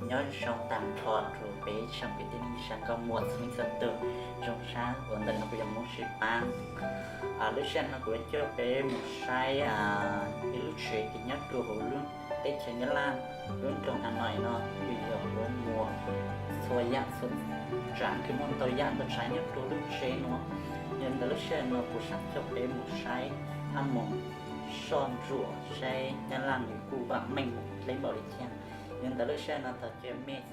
Nyob zoo tag nrho rau peb tsoom kwv tij neej tsa nkauj muam txhua leej txhua tus, zoo sab uas ntawm no kuv yuav muab sib pab. Lub sij hawm no kuv yuav coj peb mus saib ib lub tsev kev nyob rau hauv lub teb chaws Nyab Laj, lub nroog Hanoi no, yog lub muag txhua yam txhua tsav, kws muaj ntau yam ntau tsav nyob rau lub tsev no. Yog ntawd lub sij hawm no kuv xav coj peb mus saib, mus soj ntsuam saib Nyab Laj nws kuj vam meej dleb npaum li cas. Yog ntawd lub sij hawm no thov caw mej